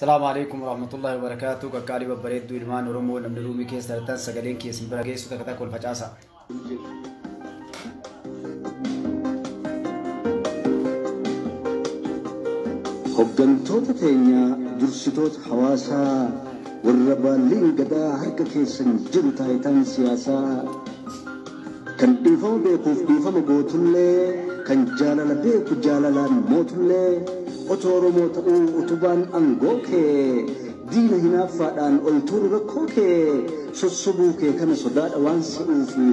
Salaamu alaikum warahmatullahi wabarakatuh. Qaqqaalii babbareedduu ilmaan Oromoo namni ruumii keessa jirtan sagaleen keessan bira geessu takka takka wal facaasa. Hoggantoota teenya dursitoota hawaasaa warra baalliin gadaa harka keessan jiru taayitaan siyaasaa kan dhiifama beekuuf dhiifama gootullee kan jaalala beeku jaalalaan mootullee otoo Oromoo ta'uu utubaan aangoo kee diina hinaaffaadhaan ol tuuru rakkoo kee sossobuu kee kana sodaadha waan si'uufi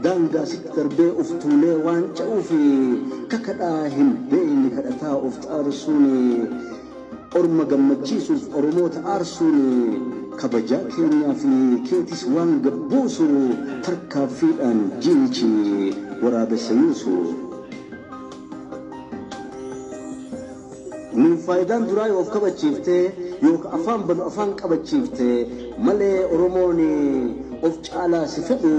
daangaa sitti darbee of tuulee waan ca'uufi kakadhaa hin beekne kadhataa of xaarsuuni orma gammachiisuuf Oromoota aarsuuni kabajaa keenyaa fi keetis waan gabbuusu tarkaaffiidhaan jiinichi waraabessa yuusu. Nuun faayidaan duraa yoo of kabachiiftee yookaan afaan banu afaan qabachiiftee malee Oromoon of caalaa si fedhu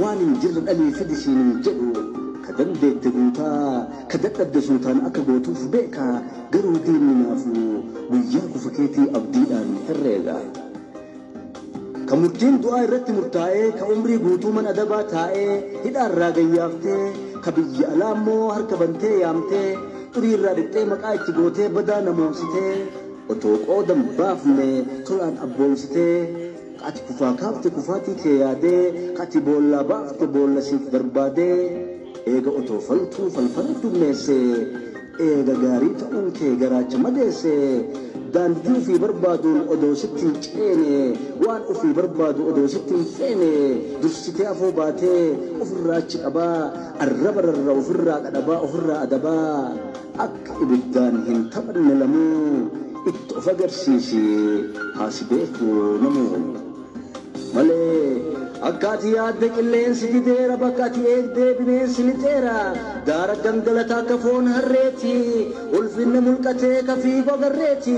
waan hin jirre dhalii fidisiin hin jedhu ka dandeette guutaa ka dadhabde suutaan akka gootuuf beeka garuu diinni naafu guyyaa kufa keetii abdiidhaan herreega. Ka murtiin du'aa irratti murtaa'ee ka umrii guutuu mana adabaa taa'ee hidhaarraa gayyaaftee ka biyya alaa immoo harka bantee yaamtee xurii irraa dhiqxee maqaa itti gootee badaa namoomsitee otoo qoodan baafne tolaan abboomsitee ati kufaa kaafte kufaatii kee yaadee ati boollaa baafte boolla siif barbaadee eega otoo faltuu falfala dummeesse eega gaarii ta'uun kee garaacha madeesse daandii ofii barbaaduun odoo sitti hin ceene waan ofii barbaadu odoo sitti hin feene dursitee afoo baatee ofirraa achi qabaa arraba rarra ofirraa qadhabaa ofirraa adabaa akka ibiddaan hin taphanne lamuu itti of agarsiisi haasi beeku namuu. Malee akka ati yaadde qilleensi dideera bakka ati eegdee bineensi lixeera daara gangalataa akka foon harreeti ulfinni mulqatee ka fiigu agarreeti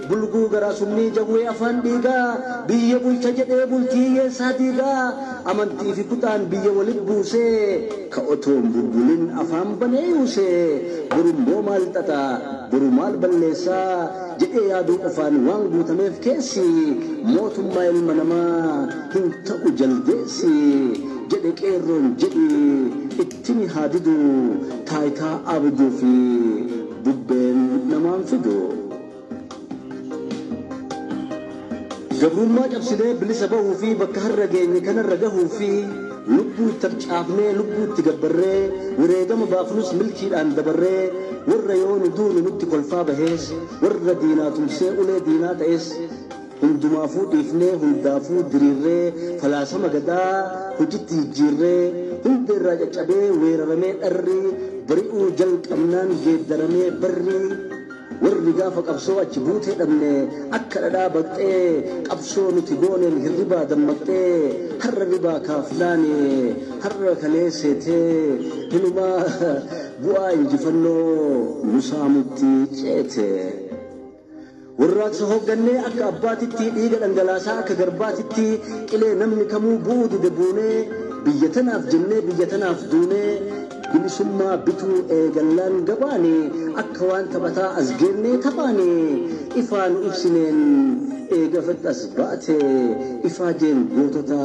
bulguu garaa summii jawwee afaan dhiigaa biyya bulcha jedhee bultii hiyyeessaa diigaa amantii fi kutaan biyya walit buusee ka otoo hin bulbulin afaan banee yuusee borummoo maal xaxa boru maal balleessaa jedhee yaaduu qofaan waan guutameef keessi mootummaa ilma namaa hin ta'u jaldeessi jedhe qeerroon jedhi ittiin haa didu taayitaa abduu fi bubbeen namaan fidu. Gabrummaa cabsinee bilisa bahuu fi bakka har'a geenye kanarra gahuu fi lubbuu tarcaafnee lubbuu itti gabbarree wareegama baafnus milkiidhaan dabarree warra yoo nu duunu nutti kolfaa bahees warra diinaa tumsee ulee diinaa ta'es hundumaafuu dhiifnee hundaafuu diriirree falaasama gadaa hojitti jijjiirree hunda irraa caccabee weeraramee dharri bari'uu jalqabnaan geeddaramee barri warri gaafa qabsoo achi buutee dhabne akka dhadhaa baqxee qabsoo nuti gooneen hirribaa dammaqxee har'a ribaa kaafnaane har'a kalee seetee hinumaa bu'aa injifannoo nu saamutti ceete. Warraaqsa hooggannee akka abbaatitti dhiiga dhangalaasaa akka garbaatitti qilee namni kamuu bu'uu dide buunee biyya tanaaf jennee biyya tanaaf duunee bilisummaa bituu eegallaan gabaane akka waan taphataa as geennee taphaane ifaan ibsineen eega fedhas baate ifaajeen gootota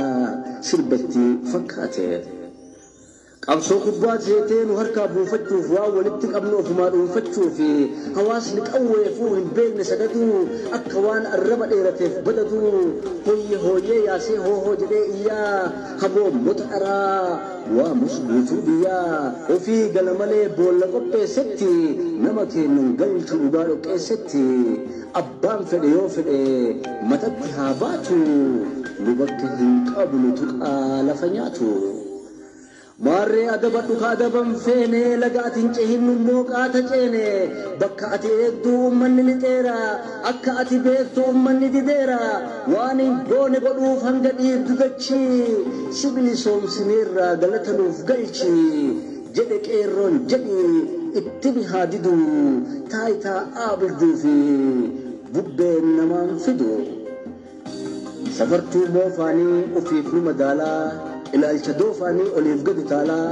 sirbatti fakkaate. Qabsoo kubbaa seetee nu harkaa buufachuuf waan walitti qabnu ofumaa dhuunfachuuf hawaasni qawweefuu hin beekne sadaduu akka waan arraba dheerateef badatu hooyyee hooyyee yaasee hoohoo jedhee iyyaa haboommota dharaa waamus guutuu biyyaa ofii gala malee boolla qopheessetti nama kennan galchu dhugaa dhoqqeessetti abbaan fedhe yoo fedhe matatti haa baatu nu bakka hin qabnu tuqaa lafa nyaatu. Maarree adabadhu ka adaban feene laga ati hin cehin immoo qaata ceene bakka ati eegduu uummanni lixeera akka ati beektu uummanni dideera waan hin goone godhuuf hanga dhiibdu gachi si bilisoomsineerraa galata nuuf galchi jedhe qeerroon jedhi itti haa didu taayitaa abduu fi bubbeen namaan fidu. Safartuu moofaanii ofiif nu madaalaa ilaalcha doofaanii oliif gadi taalaa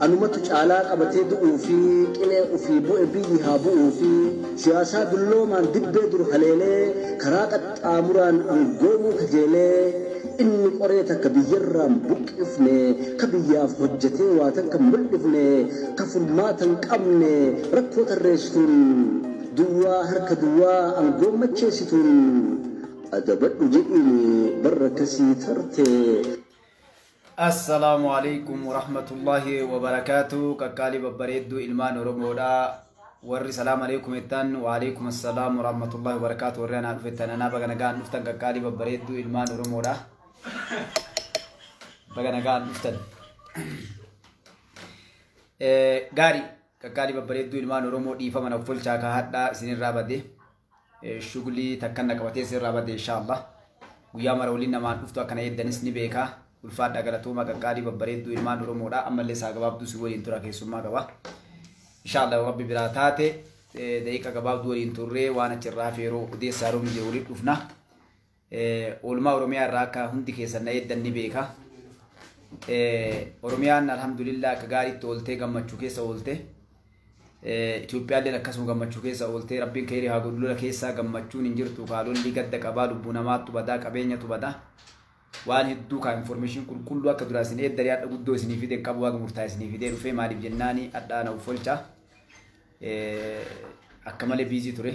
Anumatu caalaa qabatee du'uu fi qilee ofii bu'e biyyi haa bu'uu fi siyaasaa dulloomaan dibbee dur haleelee karaa qaxxaamuraan angoomuu kajeelee inni qoree takka biyyarraan buqqifne ka biyyaaf hojjetee waa takka mul'ifne ka furmaata hin qabne rakkoo tarreessituun duwwaa harka duwwaa angoommacheessituun adabadhu jedhiin barra kasii tarte. Assalaamu alaikum warahmatullahi wabarakaatu. Qaqqaalii babbareedduu ilmaan Oromoodha. Warri salaam alaikum jettan waalaikum assalaam warahmatullahi wabarakaatu. Warri anaa dhufettan anaa baga nagaan dhuftan qaqqaalii babbareedduu ilmaan Oromoodha. Baga nagaan dhuftan. Gaarii qaqqaalii babbareedduu ilmaan Oromoo dhiifama na uffolchaa kaahadhaa isinirraa bade. Shuglii takkan na qabatee isinirraa bade inshaallah. Guyyaa mara waliin namaan dhuftu akkana eeddanis ni beekaa. Ulfaadha galatooma qaqqaalii babbareedduu ilmaan Oromoodha. Ammallee isaa gabaabduu si waliin tura keessummaa qaba. Inshaallah rabbi biraa taate daqiiqa gabaabduu waliin turree waan achirraa fi yeroo odeessaa roobni jiru waliin dhufna. Oolmaa Oromiyaa irraa akka hundi keessan na eeddan ni beeka. Oromiyaan alhamdulillah akka gaariitti ooltee gammachuu keessa oolte. Itoophiyaalleen akkasuma gammachuu keessa ooltee rabbiin keerii haa godhu lola keessaa gammachuun hin jirtu kaalolli gadda qabaa lubbuu namaattu badaa qabeenyatu badaa. Waan hedduu kaa information qulqulluu akka duraa isin eeddanii hadha guddoo isinii fidee qabu waaqa murtaa'e isinii fidee dhufee maaliif jennaani hadhaa na uffolcha akka malee biizii ture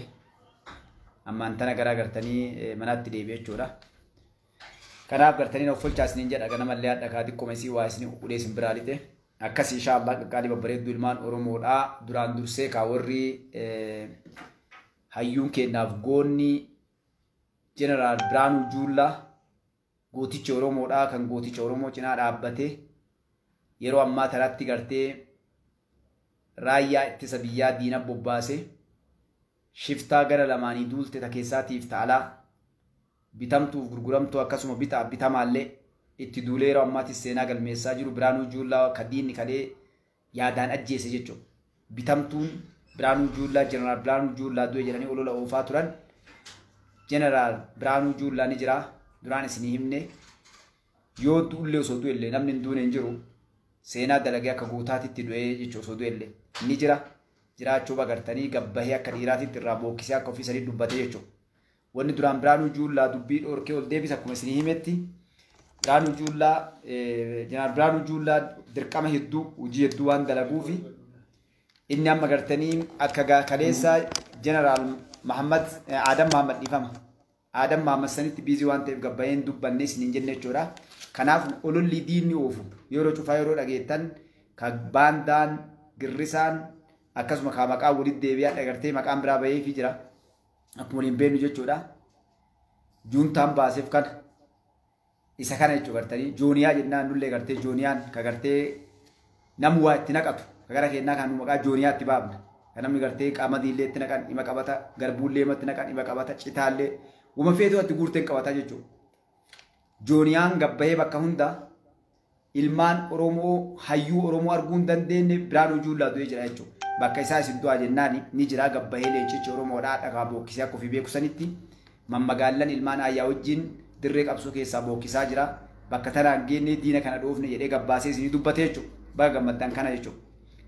ammaan tana garaa gartanii manaatti deebi'e jechuudha. Kanaaf gartanii na uffolchaa isiniin jedha ganamallee hadha kaa xiqqooma isii waa isinii ulee isin biraa lixe akkas inshaallah qaqqaalii babbareedduu ilmaan Oromoodhaa duraan dursee kaa warri hayyuun kennaaf goonni Jeneraal Biraanuu Juullaa gooticha Oromoodhaa kan gooticha Oromoo cinaa dhaabbate yeroo ammaa tanatti gartee raayyaa ittisa biyyaa diina bobbaase shiftaa gara lamaanii duulte ta keessaatiif ta'alaa bitamtuuf gurguramtuu akkasuma bitaa bitamaallee itti duulee yeroo ammaatis seenaa galmeessaa jiru Biraanuu Juullaa ka diinni kalee yaadaan ajjeese jechuudha. Bitamtuun Biraanuu Juullaa Jeneraal Biraanuu Juullaa du'e jedhanii olola oofaa turan Jeneraal Biraanuu Juullaa ni jira. Duraan isinii himne yoo du'ullee osoo du'ellee namni hin duune hin jiru seenaa dalagee akka gootaatitti du'ee jechuudha osoo du'ellee ni jira jiraachuu bagartanii gabbahee akka dhiiraatitti irraa bookkisee akka ofii sadii dubbatee jechuudha. Wanni duraan Biraanuu Juullaa dubbii dhoorkee ol deebisa akkuma isinii himetti Biraanuu Juullaa Jeneraal Biraanuu Juullaa dirqama hedduu hojii hedduu waan dalaguufi inni amma gartanii akka kaleessa Jeneraal Mahammad Adam Mahammad dhiifama. Adam Mahammad sanitti biizii waan ta'eef gabbayeen dubbanne isiniin jenne jechuudha. Kanaaf ololli diinni oofu yeroo cufaa yeroo dhageettan ka baandaan girrisaan akkasuma ka maqaa walitti deebi'aa dhagartee maqaan biraa baheefii jira. Akkuma waliin beeknu jechuudha. Juuntaan baaseef kana isa kana jechuudha gartanii jooniyaa jennaan nullee gartee jooniyaan ka gartee namu waa itti naqatu ka gara kennaa kan nu maqaa jooniyaa itti baafna. Kan namni gartee qamadiillee itti naqan dhima qabata garbuullee itti naqan dhima qabata citaallee wama feetu atti guurteen qabataa jechuudha. Jooniyaan gabbahee bakka hunda ilmaan Oromoo hayyuu Oromoo arguu hin dandeenye Biraanuu Juullaa du'ee jira jechuudha. Bakka isaa isin du'aa jennaan ni jira gabbahee leencichi Oromoodhaa dhagaa bookkisee akka ofii beeku sanitti mammagaallan ilmaan ayyaa wajjin dirree qabsoo keessaa bookkisaa jira. Bakka tanaan geennee diina kana dhoofne jedhee gabbaasee isinii dubbatee jechuudha. Baga gammaddan kana jechuudha.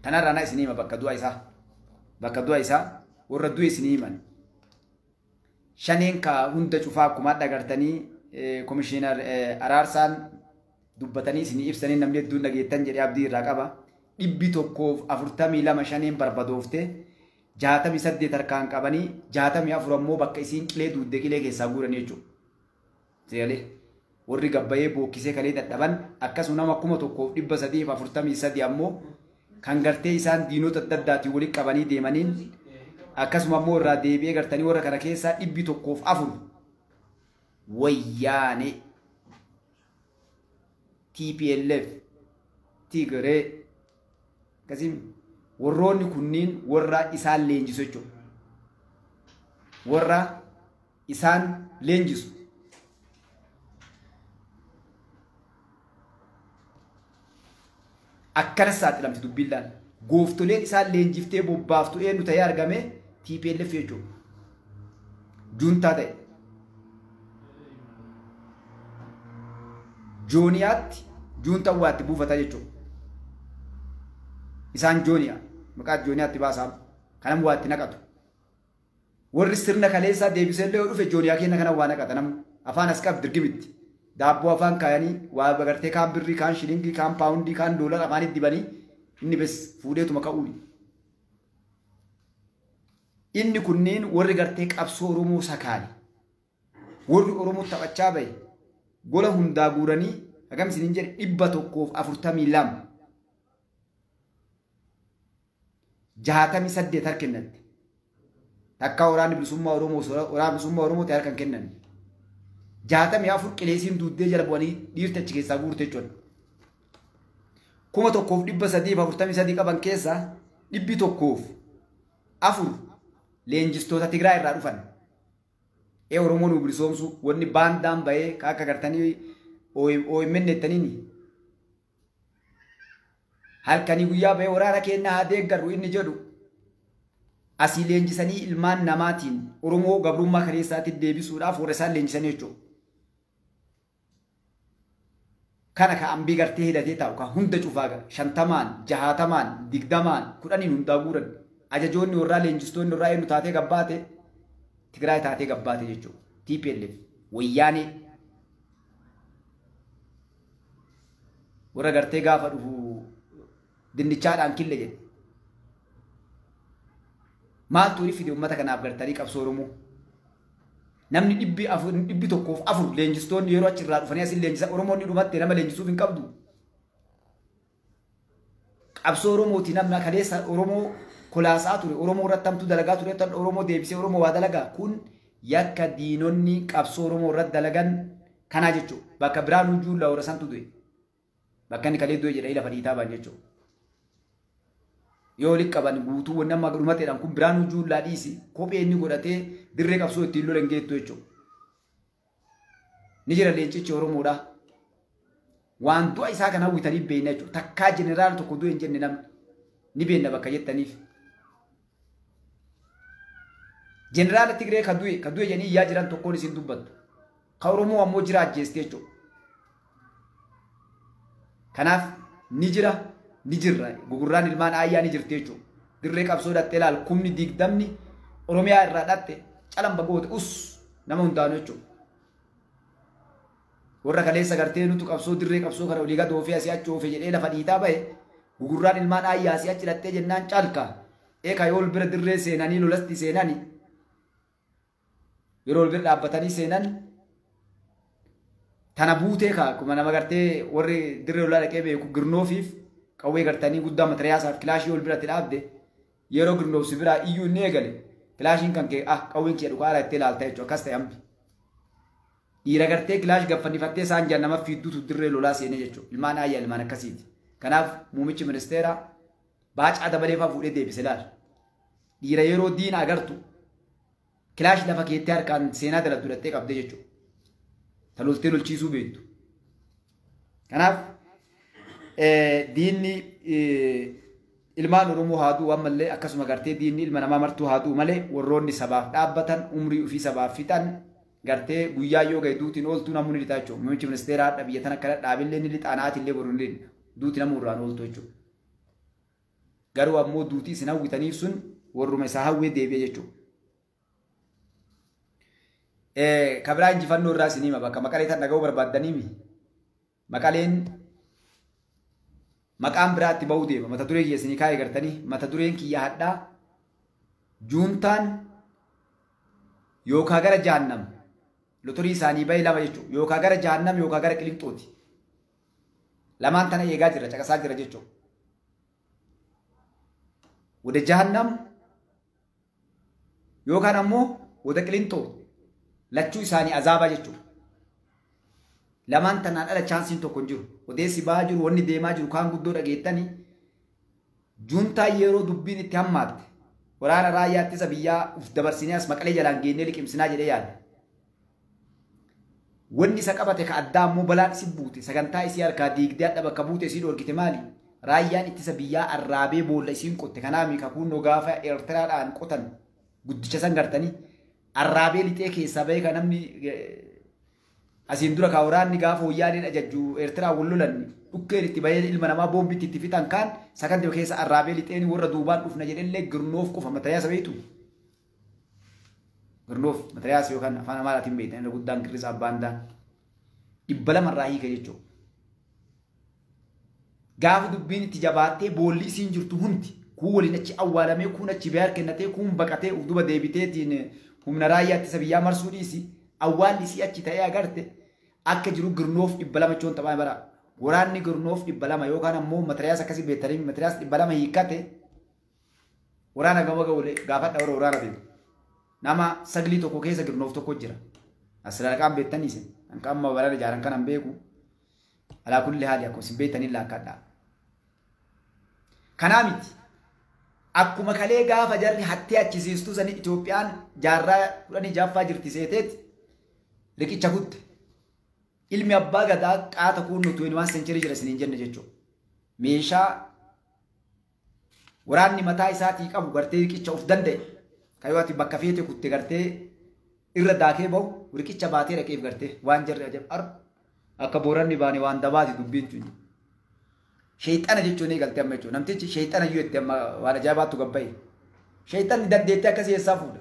Tanarraa na isinii hima bakka du'a isaa. Bakka du'a isaa warra du'e isinii himan. Shaneen ka hunda cufaa akkuma dhagartanii komishiinar Araarsaan dubbatanii isinii ibsanii namni hedduun dhageettan jedhee abdii irraa qaba. 142 shaneen barbadooftee 68 harkaan qabanii 64 ammoo bakka isiin qilee duudde qilee keessaa guuranii jechuudha. Seelee warri gabbayee bookkisee kalee dadhaban akkasuma nama 1343 ammoo kan gartee isaan diinota adda addaatiin walitti qabanii deemaniin akkasuma ammoo irraa deebi'ee gartanii warra kana keessaa 104 wayyaane TPLF Tigree akkasiin warroonni kunniin warra isaan leenjisu jechuudha. Warra isaan leenjisu. Akkana saaxilamti dubbiin laal. Gooftoleen isaan leenjiftee bobbaaftu eenyu ta'ee argame TPLF jechuudha. Juuntaa ta'e. Jooniyaatti juuntaa waatti buufataa jechuudha. Isaan jooniyaa maqaa jooniyaatti baasaa kanam waa itti naqatu. Warri sirna kaleessaa deebisee illee yoo dhufe jooniyaa keenya kana waa naqata namu afaan as qab dirgimitti. Daabboo afaan kaayanii waa bagartee kaan birrii kaan shilingii kaan paawundii kaan doolara afaan itti dibanii inni bes fuudheetuma ka'uuni. Inni kunniin warri gartee qabsoo Oromoo sakaali. Warri Oromoo taphachaa bahe gola hundaa guuranii hagam isiniin jedhe 142 68 harka kennatti. Takkaa waraanni bilisummaa Oromoo waraana bilisummaa Oromoo ta'e harka kennan. 64 qileesiin duuddee jala bu'anii dhiirti achi keessaa guurte jechuudha. 1343 qaban keessaa 104 leenjistoota Tigraay irraa dhufan. Oromoo nu bilisoomsu wanni baandaan bahee akka gartanii OMN jettaniini. Halkanii guyyaa bahee waraana keenya haa deeggarru inni jedhu asii leenjisanii ilmaan namaatiin Oromoo gabrummaa kaleessaatti deebisuudhaaf warra isaan leenjisanii jechuudha. Kana ka ambii gartee hidhatee taa'u ka hunda cufaa 50, 60, 20, 10 hundaa guuran ajajoonni warraa leenjistoonni warraa eenyu taatee gabbaate Tigraay taatee gabbaate jechuudha. TPLF wayyaanee warra gartee gaafa dhufu dinnichaadhaan kille jedhe. Maaltu fide uummata kanaaf gartanii qabsoo Oromoo? Namni 104 leenjistoonni yeroo achirraa dhufanii asin leenjisa Oromoonni dhumatte nama leenjisuuf hin qabdu. Qabsoo Oromooti namni kaleessa Oromoo kolaasaa ture, Oromoo irratti hamtuu dalagaa ture, tan Oromoo deebisee Oromoo waa dalagaa. Kun yakka diinonni qabsoo Oromoo irratti dalagan kanaa jechuudha. Bakka Biraanuu Juulaa warra santu du'e. Bakka inni kalee du'e jedhanii lafa dhiitaa ba'an jechuudha. Yoo walitti qaban guutuu wanni amma dhumateedhaan kun Biraanuu Juulaa dhiisi kophee inni godhatee dirree qabsoo ittiin lolan geettu jechuudha. Ni jira leencichi Oromoodha. Waan du'a isaa kana hawwitanii beekna jechuudha. Takkaa jeneraal tokko du'e hin jenne namni ni beekna bakka jettaniif. Jeneraala Tigree ka du'e jedhanii iyyaa jiran tokkoon isin dubbattu. Ka Oromoo ammoo jira ajjeeste jechuudha. Kanaaf ni jira ni jirra gugurraan ilmaan aayyaa ni jirti jechuudha. Dirree qabsoo dhattee ilaal kumni 20 Oromiyaa irraa dhatte calamba goote us nama hundaanuu jechuudha. Warra kaleessa gartee nutu qabsoo dirree qabsoo kana olii gad oofee asii achi oofee jedhee lafa dhiitaa bahe gugurraan ilmaan aayyaa asii achi dhattee jennaan calka. Eeka yoo ol bira dirree seenanii lolasti seenanii yeroo ol bira dhaabbatanii seenan tana buutee kaa akkuma nama gartee warri dirree lolaa dhaqee beeku girnoofiif qawwee gartanii guddaa matariyaasaaf kilaashii ol biratti dhaabde yeroo girnoofsi biraa iyyuu inni eegale kilaashiin kan kee qawween kee dhukaa itti ilaalta jechuudha akkas ta'e hambi. Dhiira gartee kilaash gaffannifattee isaan jaan nama fiidduutu dirree lolaa seenee jechuudha ilmaan aayyaa ilmaan akkasiiti. Kanaaf muummichi ministeeraa Baacaa Dabalee fa'aa fuudhee deebise laal. Dhiira yeroo diina agartu kilaash lafa keettee harkaan seenaa dalagdu dhattee qabdee jechuudha. Taloltee lolchiisuu beektu. Kanaaf diinni ilmaan Oromoo haa du'u ammallee akkasuma gartee diinni ilma namaa martuu haa du'u malee warroonni sabaaf dhaabbatan umrii ofii sabaaf fixan gartee guyyaa yoo ga'e duutiin ooltuu namuu ni lixa jechuudha. Muummichi ministeeraa hadha biyya tana akkana dhaabillee ni lixa anaatillee boru ni lixa. Duuti namuu irraan ooltu jechuudha. Garuu ammoo duutii isin hawwitaniif sun warruma isaa hawwee deebi'e jechuudha. Kabiraa injifannoo irraa isin hima bakka Maqalee tan dhaga'uu barbaaddaniimi. Maqaleen maqaan biraatti ba'uu deema. Mata duree kiyya isinii kaa'ee gartanii mata dureen kiyya hadhaa juuntaan yookaan gara jahannam lotorii isaanii bahe lama jechuudha. Yookaan gara jahannam yookaan gara qilinxooti. Lamaan tana eegaa jira caqasaa jira jechuudha. Wada jahannam yookaan ammoo wada qilinxoo lachuu isaanii azaabaa jechuudha. Lamaan tanaan ala chaansiin tokko hin jiru. Odeessi ba'aa jiru wanni deemaa jiru kaan guddoo dhageettanii juuntaa yeroo dubbiin itti hammaatte waraana raayyaa ittisa biyyaa uf dabarsinee as Maqalee jalaan geennee liqimsinaa jedhee yaada. Wanni isa qabate ka addaa ammoo balaan isi buute sagantaa isii harkaa diigdee hadha bakka buute isii dhoorgite maali? Raayyaan ittisa biyyaa arraabee boolla isiin qotte kanaaf kakuunnoo gaafa Eertiraadhaan qotan guddicha san gartanii arraabee lixee keessaa bahee kan namni Asiin dura kaa waraanni gaafa wayyaaniin ajajju Eertiraa wal lolan dhukkeen itti bahee ilma namaa boombitti itti fixan kaan sakandii keessa arraabee lixeen warra duubaan dhufna jedhellee girnoof qofa matariyaasa beektu. Girnoof matariyaasa yookaan afaan Amaaraatiin beektan irra guddaan girrisa abbaan daan 200 irraa hiika jechuudha. Gaafa dubbiin itti jabaattee boolli isiin jirtu hundi kuun waliin achi awwaalamee kuun achi biyyaa kennatee kuun baqatee of duba deebiteetiin humna raayyaa ittisa biyyaa marsuu dhiisi awwaalli isii achi ta'ee agarte akka jiru girnoof 200 choon taphaa bara. Waraanni girnoof 200 yookaan ammoo matariyaas akkasii beektanii matariyaas 200 hiikkate waraana gama ga'ulee gaafadha warra waraana beeku. Nama 9 keessa girnoof 1 jira. Asirraqaan beektanii isin kan amma waraana ijaaran kanan beeku. Alaa kulli haali akkuma isin beektanii laakkadha. Kanaa miti. Akkuma kalee gaafa jarri hattee achisiistuu sanii Itoophiyaan jaarraa 16ffaa jirti seeteeti riqicha kutte. Ilmi abbaa gadaa qaata kuun nuti waan sencherii jira isiniin jenne jechuudha. Meeshaa waraanni mataa isaatii qabu gartee riqicha of danda'e. Kayyoo ati bakka feete kutte gartee irra daakee bahu riqicha baatee dhaqeef gartee waan jarri ajab akka booranni baane waan dabaati dubbiin tuni. Sheexana jechuun eegalte amma jechuudha. Namtichi sheexana iyyuu itti amma waan ajaa'ibaattu gabbaa'e. Sheexanni dandeettee akkasii eessaa fuudha?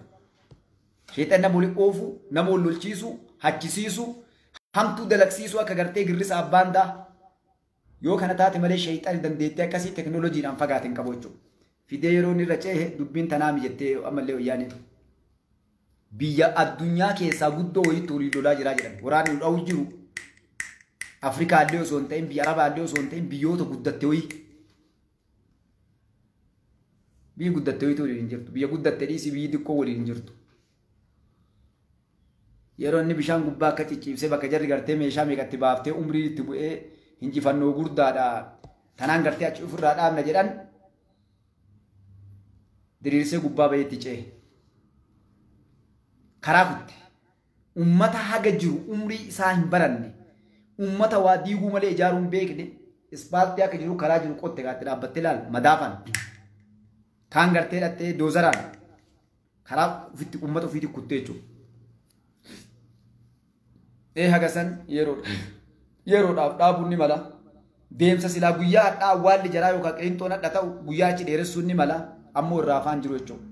Sheexanni nama waliin oofu, nama wal lolchiisu, hachisiisu, hamtuu dalagsiisu akka gartee girrisa abbaan daa. Yoo kana taate malee sheexanni dandeettee akkasii teknooloojiidhaan fagaate hin qabu jechuudha. Fidee yeroo inni irra cehe dubbiin tanaa mijattee ammallee wayyaanii. Biyya addunyaa keessaa guddoo wayiitti walii lolaa jiraa jedhan. Waraanni dha'u jiru. Afrikaa illee osoo hin ta'in biyya Arabaa illee osoo hin ta'in biyyoota guddatte wayii. Biyyi guddatte wayiitu waliin hin jirtu. Biyya guddatte dhiisii biyyi xiqqoo waliin hin jirtu. Yeroo inni bishaan gubbaa akka cicciibsee bakka jarri gartee meeshaa meeqatti baaftee umrii itti bu'ee hinjifannoo guddaadha. Tanaan gartee achi ofirraa dhaabna jedhan diriirsee gubbaa bahee itti ce'e. Karaa kutte. Uummata haga jiru umrii isaa hin baranne. Uummata waa diiguu malee ijaaruu hin beekne ispaaltii akka jiru karaa jiru qotte gaatti dhaabbattee ilaal madaafan. Kaan gartee hidhattee doozaraan karaa ofitti uummata ofiitti kuttee jechuudha. Haga san yeroodhaaf dhaabuun ni mala. Deemsa silaa guyyaa hadhaa awwaalli jaraa yookaan qeenxoon hadha ta'u guyyaa achi dheeressuun ni mala. Ammoo irraa afaan jiru jechuudha.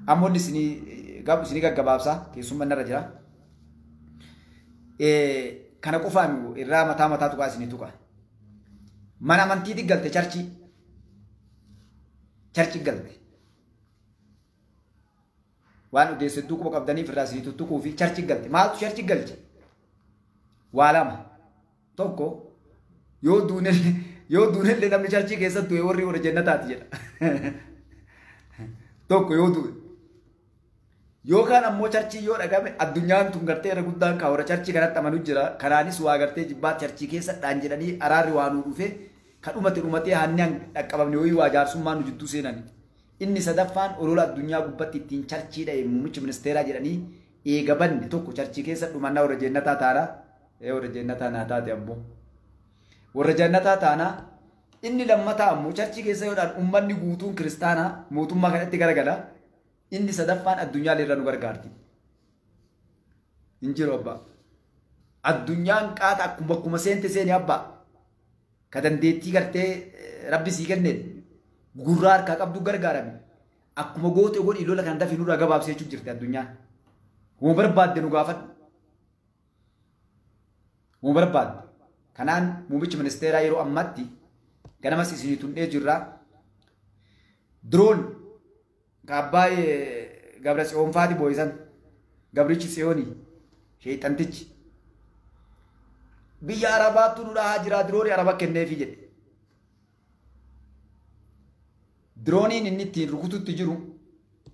Ammoo inni isinii gaggabaabsaa keessummaa narra jira. Kana qofaan irraa mataa mataa tuqaa isinii tuqa. Mana amantiitti galte charchii. Charchii galte. Waan odeessituu quba qabdaniif irraa isinii tuttuquu fi charchii galte. Maaltu charchii galche? Waa lama. Tokko yoo duunellee namni charchii keessatti du'e warri warra jannataati jedha. Tokko yoo du'e. Yookaan ammoo charchii yoo dhagame addunyaan tun gartee irra guddaan kaa warra charchii kanatti amanu jira. Kanaanis waa gartee jibbaa charchii keessa dhaan jedhanii araarri waa nuu dhufe kan dhumate dhumatee hanni dhaqqabamne wayii waa jaarsummaan nu jidduu seenani. Inni sadaffaan olola addunyaa gubbatti ittiin charchii dha'e muummichi ministeeraa jedhanii eega banne tokko charchii keessa dhumannaa warra jannataa taana. Warra jannataa naa taate ammoo. Warra jannataa taana. Inni lammataa ammoo charchii keessa yoodhaan uummanni guutuun kiristaanaa mootummaa kanatti garagala. Inni sadaffaan addunyaa irra nu gargaarti. Hin jiru abbaa. Addunyaan qaata akkuma bakkuma seente seeni abbaa. Ka dandeettii gartee rabbi sii kenneen gurraa harkaa qabdu gargaarame. Akkuma goote godhi lola kan dafii nurraa gabaabsee jechuun jirti addunyaan. Huma barbaadde nu gaafadhu. Huma barbaadde. Kanaan muummichi ministeeraa yeroo ammaatti ganamas isinii tundhee jirra. Diroon Abbaa Gabra Tsiyoon faati boo'isan Gabrichi Tsiyoonii sheexantichi biyya Arabaattu nu dhahaa jira diroonii Araba kenneefi jedhe. Dirooniin inni ittiin rukututti jiru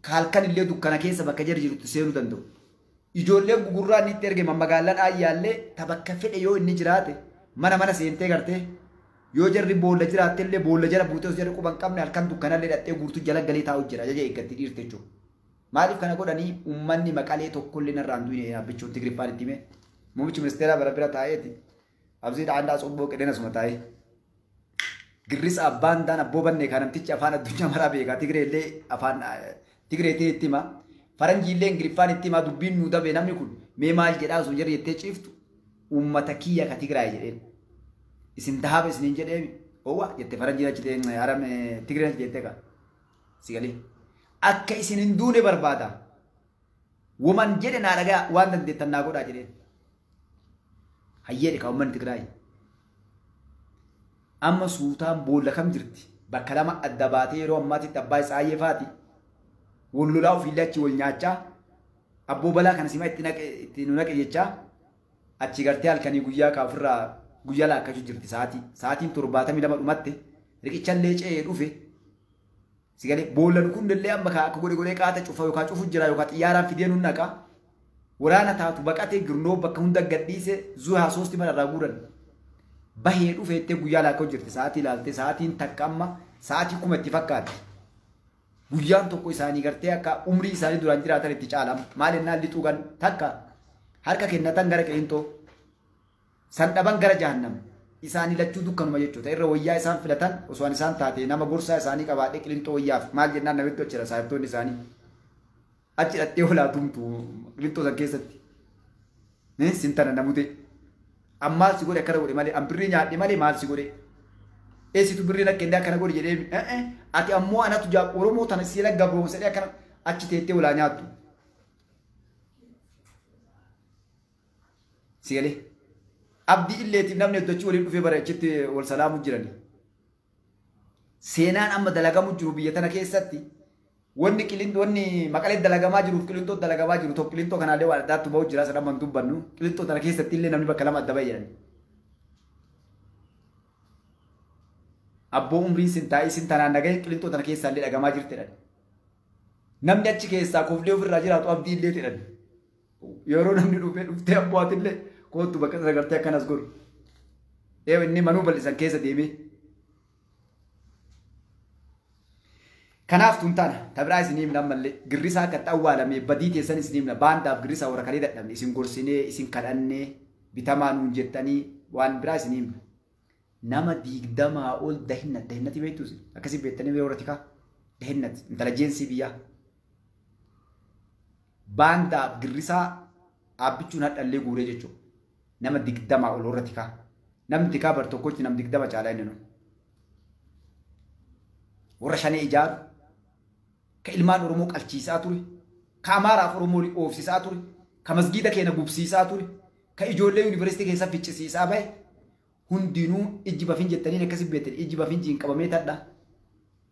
halkan illee dukkana keessa bakka jarri jirutti seenuu danda'u. Ijoolleen gugurraa inni itti erge magaalaan aayyaallee ta bakka fedhe yoo inni jiraate mana mana seentee gartee yoo jarri boolla jiraatte illee boolla jala buutee osoo jarri quba hin qabne halkan dukkanallee hidhattee guurtuu jala galee taa'u jira ajaja eeggatti dhiirte jechuudha. Maaliif kana godhanii uummanni maqalee tokkollee narraan du'ine dhaabbichuun Tigiriffaan itti hime. Muummichi ministeeraa bara bira taa'eeti. Absii dhaandaa tsobboo qedeen asuma taa'ee. Girrisa abbaan daan abboo banne kan namtichi afaan addunyaa maraa beekaa Tigiree illee afaan Tigireetiin itti hima. Faranjii illee Ingiliffaan itti hima dubbiin nuu dabe namni kun mee maal jedhaa osoo jarri jettee ciiftu. Uummata kiyya ka Tigraay jedheen. Isin dahaaba isiniin jedhee oowwa jette faranjiin achi ta'e haram Tigreen achi jettee kaa. Sigalee. Akka isin hin duune barbaada. Woman jedhe naa dhagaa waan dandeettan naa godhaa jedheen. Hayyeedhe kaa uummanni Tigraay. Amma suutaan boolla kam jirti? Bakka lama adda baatee yeroo ammaatitti abbaa isaa faati. Wal lolaa ofiillee achi wal nyaachaa. Abboo balaa kana sima itti nu naqe jechaa. Achi gartee halkanii guyyaa kaa ofirraa guyyaa laakkachuu jirti sa'aatii. Sa'aatiin 72 dhumatte riqichallee ce'ee dhufe. Sigalee boolla nu kunillee amma akka godhe godhee qaata cufa yookaan cufu jira yookaan xiyyaaraan fidee nu naqa. Waraana taatu baqatee girnoo bakka hunda gadhiise zuhaa soosti mana irraa guuran. Bahee dhufe ittee guyyaa laakkachuu jirti sa'aatii ilaalte sa'aatiin takka amma sa'aatii 1000 itti fakkaatti. Guyyaan tokko isaanii gartee akka umrii isaanii duraan jiraatan itti caalama. Maal ennaan lixuu kan takka harka kennatan gara qilintoo san dhaban gara jahannam isaanii lachuu dukkanuma jechuudha. Irra wayyaa isaan filatan osoo isaan taate nama gorsaa isaanii qabaadhee qilintoo wayyaaf maal jennaan namitti hojjeta saahibtoonni isaanii achi dhattee olaa tumtu qilintoo san keessatti. Sintana namute ammaal si godhe akkana godhe malee an birrii nyaadhe malee maal si godhe eessitu birrii nakkennee akkana godhe jedhee ati ammoo anatu jaa Oromoo tana siila gabroomsadhee akkana achi teettee olaa nyaattu. Sigalee abdii illeetiif namni hedduu waliin dhufee bara achitti wal salaamu jirani. Seenaan amma dalagamu jiru biyya tana keessatti wanni qilintoo wanni maqalee dalagamaa jiruuf qilintoo dalagamaa jiru tokko qilintoo kanaallee waan addaatti bahu jira sana amma dubbannu qilintoo tana keessatti illee namni bakka lama adda bahe jedhani. Abboo umriin sin taa'ii sin tanaan nagahee qilintoo tana keessaa illee dhagamaa jirti jedhani. Namni achi keessaa koflee ofirraa jiraatu abdii illee jedhani. Yeroo namni dhufee dhuftee abboo atillee kootu bakka sana gartee akkanas godhu. Inni manuu bal'isan keessa deemee. Kanaaf tun taana tabiraa isin himna ammallee girrisaa akka awwaalamee badii teessan isin himna baandaaf girrisaa warra kalee dadhabne isin gorsinee isin kadhannee bitamaa nuun jettanii waan biraa isin himna. Nama 20 ol dahinnat dahinnati beektus akkasii beektanii yeroo irratti kaa dahinnat intelligensii biyyaa. Baandaaf girrisaa dhaabbichuun hadhallee guuree jechuudha. Nama 20 ol irratti kaa. Namni tikaa bar tokkochi nam 20 caalaa inni nu. Warra shanee ijaaru ka ilmaan Oromoo qalchiisaa ture, ka Amaaraaf Oromoo oofsisaa ture, ka masgiida keenya gubsiisaa ture, ka ijoollee yuunivarsiitii keessa ficcisiisaa bahe hundinuu ijji bafin jettaniin akkasii beektan ijji bafin jiin qabamee tadha.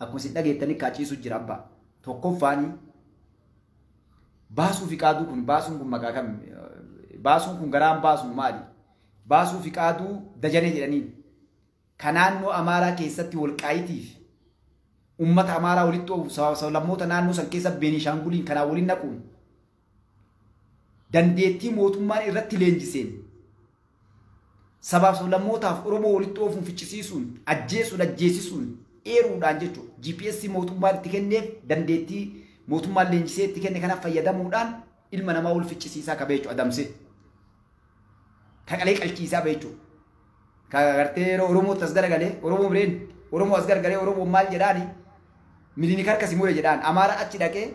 Akkuma isin dhageettanii kaaciisu jira abbaa. Tokkoffaanii baasuu fi qaaduu kun baasuun kun maqaa kam baasuun kun garaan baasuun maali? Baasuu fi qaaduu dajanee jedhaniin ka naannoo Amaaraa keessatti walqaayitiif ummata Amaaraa walitti oofu sablammoota naannoo san keessa Beenishaanguliin kanaa waliin naquun dandeettii mootummaan irratti leenjiseen sabaaf sablammootaaf Oromoo walitti oofuun ficcisiisuun ajjeesuun ajjeesisuun eeruudhaan jechuudha. GPS mootummaan itti kenneef dandeettii mootummaan leenjisee itti kenne kanaaf fayyadamuudhaan ilma namaa wal ficcisiisaa qabee jechuudha adamsee. Kaqalee qalchiisaa ba'e jechuudha. Ka gartee yeroo Oromoo as garagalee Oromoo bireen Oromoo as garagalee Oromoo maal jedhaani milinik harka si mure jedhaan Amaara achi dhaqee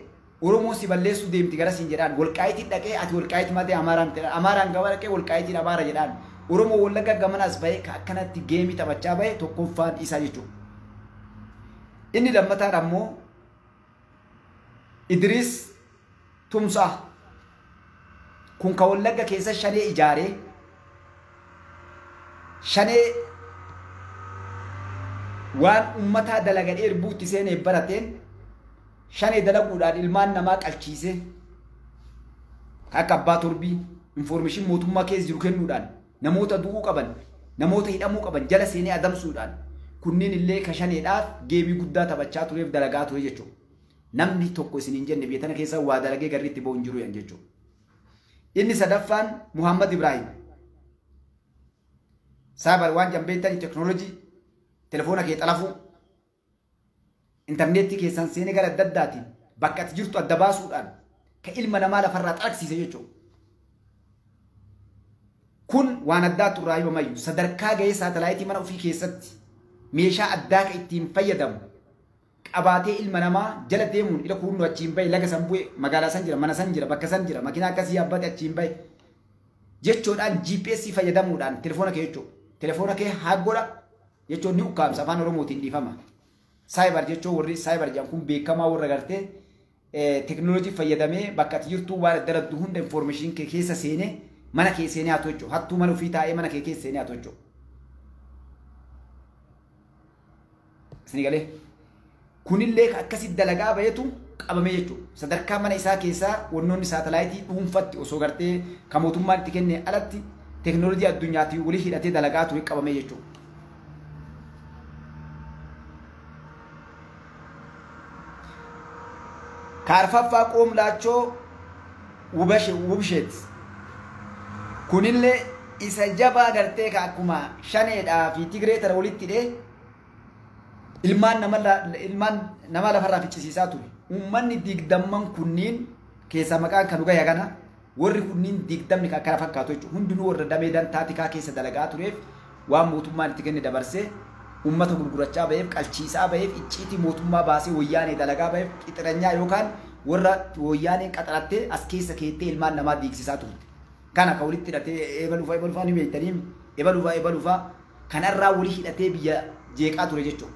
Oromoo si balleessuu deemti gara siin jedhaan walqaayitiin dhaqee ati walqaayitii matee Amaaraan jedhaan Amaaraan gama dhaqee walqaayitiin Amaara jedhaan Oromoo Wallagga gamanaas ba'e ka akkanatti geemii taphachaa ba'e tokkoffaan isaa jechuudha. Inni lammataan ammoo Idris Tumsaa kun ka Wallagga keessa shanee ijaaree shanee waan ummataa dalagadhee erbuutti seenee barateen shanee dalaguudhaan ilmaan namaa qalchiisee akka abbaa torbii infoormeeshin mootummaa keessa jiru kennuudhaan namoota du'uu qaban namoota hidhamuu qaban jala seenee adamsuudhaan kunniin illee ka shaneedhaaf geemii guddaa taphachaa tureef dalagaa ture jechuudha. Namni tokko isin hin jenne biyya tana keessa waa dalagee garri itti ba'u hin jiru jechuudha. Inni sadaffaan Muhammad Ibrahim. Saabar waan jambeettanii teknoolojii telefoona kee xalafuu intarneetii keessan seenee gara adda addaatiin bakka ati jirtu adda baasuudhaan ka ilma namaa lafarraa xaraqsiise jechuudha. Kun waan addaatu irraa himamayyuu sadarkaa gahee saatalaayitii mana ofii keessatti meeshaa addaa ka ittiin fayyadamu qabaatee ilma namaa jala deemuun ila kunnoo achiin bahe laga san bu'e magaalaa san jira mana san jira bakka san jira makiinaa akkasii yaabbate achiin bahe Jechuudhaan GPS fayyadamuudhaan telefoona kee jechuudha. Telefoona kee haaggoodha jechuun ni ukkaamsa afaan Oromootiin dhiifama. Saayibar jechuun warri saayibar jedhan kun beekamaa warra gartee teekinooloojii fayyadamee bakka ati jirtu waan daladdu hunda infoormeeshinii kee keessa seenee mana kee seenee haa jechuudha. Hattuu mana ofii taa'ee mana kee keessa seenee haa jechuudha. Isin galee kunillee akkasitti dalagaa bahetu qabamee jechuudha. Sadarkaa mana isaa keessaa wannoonni saatalaayitii dhuunfatti osoo gartee kan mootummaan itti kenne alatti teekinooloojii addunyaatiin walii hidhatee dalagaa ture qabamee jechuudha. Kaarfaffaa qoomlaachoo wubsheet. Kunillee isa jabaa gartee ka akkuma shaneedhaa fi Tigree tana walitti hidhee ilmaan nama lafarraa ficcisiisaa ture. Uummanni 20 kunniin keessaa maqaan kan dhugaa kana warri kunniin 20 akkana fakkaatu jechuudha. Hundinuu warra damee dantaa tikaa keessa dalagaa tureef waan mootummaan itti kenne dabarsee uummata gurgurachaa baheef qalchiisaa baheef icciitii mootummaa baasee wayyaanee dalagaa baheef qixxiranyaa yookaan warra wayyaaneen qaxarattee as keessa keettee ilmaan namaa diigsisaa turte. Kana ka walitti hidhatee ebalufaa ni beektanii ebalufaa kanarraa walii hidhatee biyya jeeqaa ture jechuudha.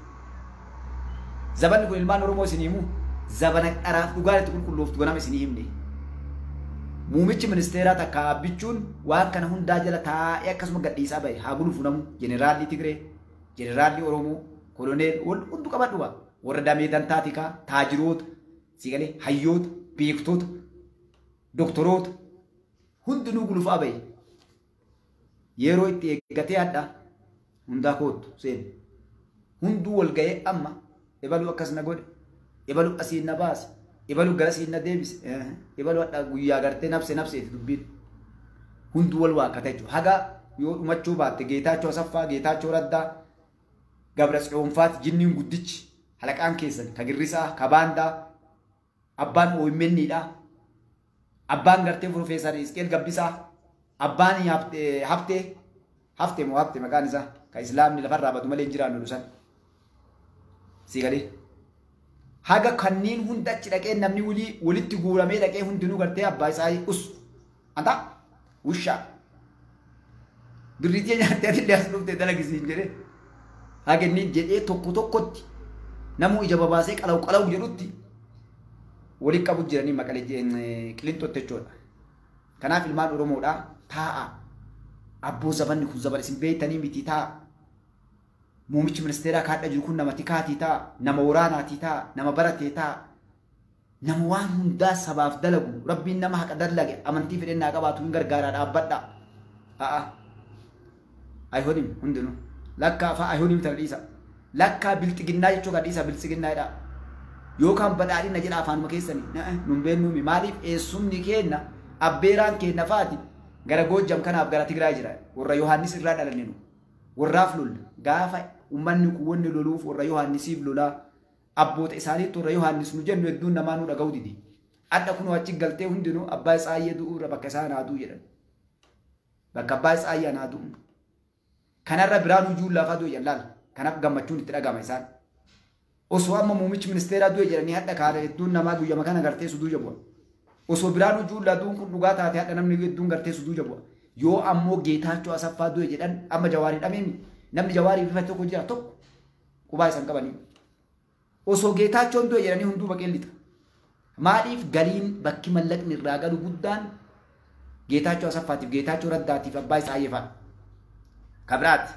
Zabanni kun ilmaan Oromoo isin himu zabana dharaaf dhugaan itti qulqullooftu ganama isin himne. Muumichi ministeeraa takka abbichuun waan kana hundaa jala taa'ee akkasuma gadhiisaa bahe haa gulufu namu jeneraalli Tigree, jeneraalli Oromoo, koloneel hundu qabadhuba. Warra damee dantaa tikaa, taajiroota, siigalee hayyoota, beektoota, doktoroota hundinuu gulufaa bahe. Yeroo itti eeggatee hadha hundaa koottu seenu. Hunduu wal ga'ee amma ebaluu akkas na godhe, ebaluu asiin na baase, ebaluu gara asiin na deebise, ebaluu hadha guyyaa gartee nabse nabseeti dubbiin. Hunduu wal waakkata jechuudha. Haga yoo dhumachuu baatte Geetaachoo Asaffaa, Geetaachoo Raddaa, Gabra Tsiyoonfaati jinniin guddichi halaqaan keessan ka Girrisaa, ka Baandaa, abbaan OMN'dha. Abbaan gartee Profeesar Isqeel Gabbisaa, abbaan Haftee, Haftee moo Haftee maqaan isaa ka Islaamni lafarraa badu malee hin jiraannu dhusan. Siigalee. Haga kanneen hunda achi dhaqee namni walitti guuramee dhaqee hundinuu gartee abbaa isaa us. Anta wushaa. Birriitii nyaattee atillee as dhuftee dalagisiin jedhee. Haga inni jedhee tokko tokkotti namuu ija babaasee qalawu qalawu jedhutti walitti qabu jiranii maqalee Qilinxootti jechuudha. Kanaaf ilmaan Oromoodhaa taa'a. Abboo zabanni kun zabana isin beektanii miti taa'a. Muumichi ministeeraa kaadha jiru kun nama tikaatii ta'a, nama waraanaatii ta'a, nama baratee ta'a, nama waan hundaa sabaaf dalagu, rabbiin nama haqa dalage amantii fedhennaa qabaatu hin gargaaraa dhaabbadha. A'a. Ayhonim hundinuu. Lakkaa afaan ayhonim tana dhiisa. Lakkaa bilxiginnaa jechuu kan dhiisa bilxiginnaadha. Yookaan badhaadhina jedha afaanuma keessanii. Nun beennuumi maaliif eessumni keenna abbeeraan keenna faati gara Goojjam kanaaf gara Tigraay jira. Warra Yohaannis irraa dhalanne nu. Warraaf lolla. Gaafa uummanni kun wanni loluuf warra Yohaannisiif lolaa abboota isaaniitti warra Yohaannis nu jennu hedduun namaa nu dhaga'uu didi. Adda kunoo achi galtee hundinuu abbaa Isaayyee du'uu irra bakka isaa naa du'u jedhan. Bakka abbaa Isaayyee naa du'u. Kanarra Biraanuu Juullaa fa'aa du'e jedhan laala. Kanaaf gammachuun itti dhaga'ama isaan. Osoo amma muumichi ministeeraa du'e jedhanii hadha kaara hedduun namaa guyyama kana gartee suduu jabu'a. Osoo Biraanuu Juullaa du'uun kun dhugaa taate hadha namni hedduun gartee suduu jabu'a. Yoo ammoo Geetaachoo Asaffaa du'e jedhan amma Jawaarii dhameemi. Namni Jawaarii bifa tokko jira tokko qubaa isaan qabanii. Osoo Geetaachoon du'e jedhanii hunduu baqee lixa. Maaliif galiin bakki mallaqni irraa galu guddaan Geetaachoo Asaffaatiif Geetaachoo Raddaatiif abbaa Isaayyee fa'a. Kabiraati.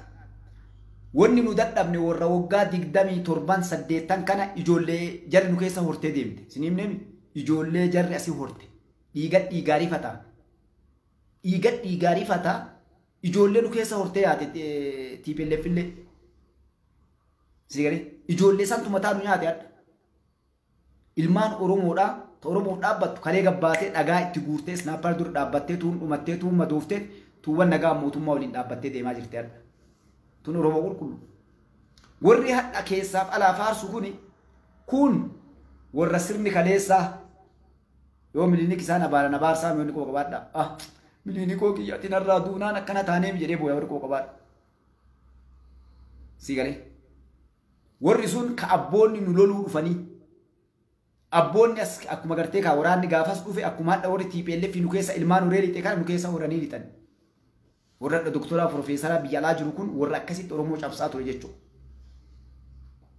Wanni nu dadhabne warra waggaa 27 8 kana ijoollee jarri nu keessa hortee deemte. Isin himneemi ijoollee jarri asii horte. Dhiiga dhiigaarii fataa. Dhiiga dhiigaarii fataa ijoollee nu keessa hortee yaate TPLF illee. Sigalee ijoollee santu mataa nu nyaate hadha. Ilmaan Oromoodhaa ta Oromoof dhaabbattu kalee gabbaatee dhagaa itti guurtee snaappar dura dhaabbattee tuun dhumattee tuun madooftee tuuwwan nagaa mootummaa waliin dhaabbattee deemaa jirti hadha. Tun Oromoo qulqullu. Warri hadha keessaaf alaa faarsu kun warra sirni kaleessaa yoo milinik isaan abaaran abaarsaa mi'oonni qooqa qabaadha. Ah milinikoo kiyyaatiin har'aa duunaan akkana taaneem jedhee booya warri qooqa qabaadha. Siigalee. Warri sun ka abboonni nu loluu dhufanii abboonni as akkuma gartee ka waraanni gaafas dhufe akkuma hadha warri TPLF nu keessa ilmaan horee lixee kana nu keessa horanii lixan. Warra doktoraa profeesaraa biyya alaa jiru kun warra akkasitti Oromoo cabsaa ture jechuudha.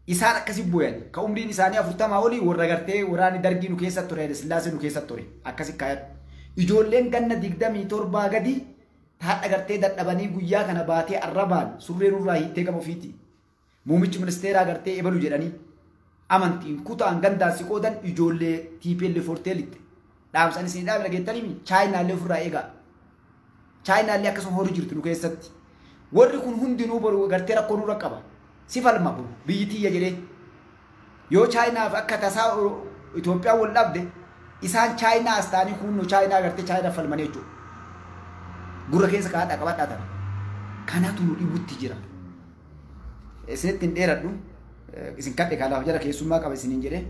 Isaan akkasi booyan ka umriin isaanii 40 olii warra gartee waraanni dargii nu keessa ture Haile Sillaasee nu keessa ture akkasi kaayadhu. Ijoolleen ganna 27 gadi taadha gartee dadhabanii guyyaa kana baatee arrabaan surree nurraa hiittee gama ofiiti. Muummichi ministeeraa gartee ebalu jedhanii amantiin kutaan gandaan si qoodan ijoollee TPLF forteelitti. Dhaamsan isin dhaabina dhageettanii Chaayinaallee ofirraa eegaa. Chaayinaallee akkasuma horii jirti nu keessatti. Warri kun hundinuu boru gartee rakkoo nurra qaba. Si falma boru biyyi tiyya jedhee. Yoo Chaayinaaf akka tasaa Itoophiyaa wal dhabde isaan Chaayinaa as ta'anii kunnoo Chaayinaa gartee Chaayinaa falmanii jechuudha. Gurra keessa kaa'adhaa qabadhaa tana. Kanatu nu dhibutti jira. Isinitti hin dheeradhu. Isin kadhe kanaaf jara keessummaa qaba isiniin jedhee.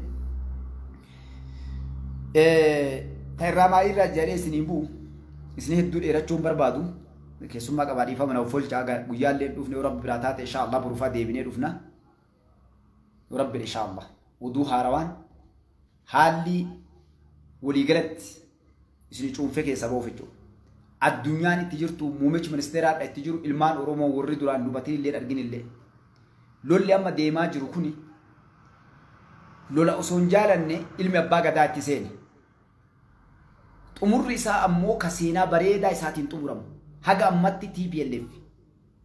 Ta irraa maayirraa jedhee isiniin bu'u. Isin hedduu dheerachuu hin barbaadu. Keessummaa qabaa dhiifama na offolchaa guyyaallee dhufne yoo rabbi biraa taate inshaallah borufaa deebinee dhufna. Yoo rabbi inshaallah oduu haarawaan haalli waliigalatti isin cuunfee keessa ba'uuf jechuudha. Addunyaan itti jirtu muummichi ministeeraadha itti jiru ilmaan Oromoo warri duraan dubatiin illee argin illee. Lolli amma deemaa jiru kuni lola osoo hin jaalanne ilmi abbaa gadaa itti seene. Xumurri isaa ammoo ka seenaa bareedaa isaatiin xumuramu. Haga ammatti TPLF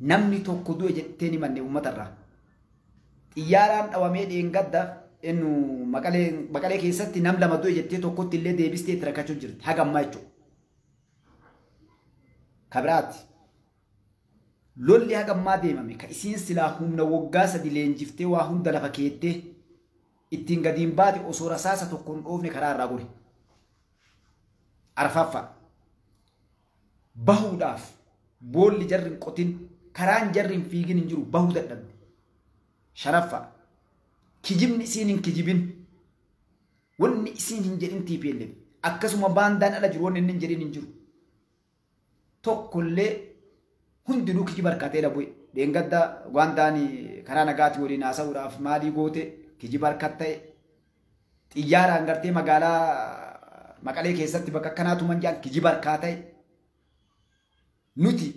namni tokko du'e jettee ni manne uummatarraa. Xiyyaaraan dhawamee dheengadda innu Maqalee keessatti nam lama du'e jettee tokkotti illee deebistee itti rakkachuu jirti. Haga ammaa jechuudha. Kabiraati. Lolli haga ammaa deemame ka isiin silaa humna waggaa 3 leenjiftee waa hunda lafa keettee ittiin gadiin baate osoo rasaasa tokkoon dhoofne karaa irraa gore. Arfaffaa. Bahuudhaaf boolli jarri hin qotin karaan jarri hin fiigin hin jiru bahuu dadhabde. Shanaffaa. Kijibni isiin hin kijibin wanni isiin hin jedhin TPLF akkasuma baandaan ala jiru wanni inni hin jedhin hin jiru. Tokkollee hundinuu kijiba harkatee dha bu'e. Dheengadda waandaan karaa nagaatii waliin haasa'uudhaaf maalii goote kijiba harkat ta'e. Xiyyaaraan gartee magaalaa Maqalee keessatti bakka akkanaatu manjaan kijiba harkaa ta'e. Nuti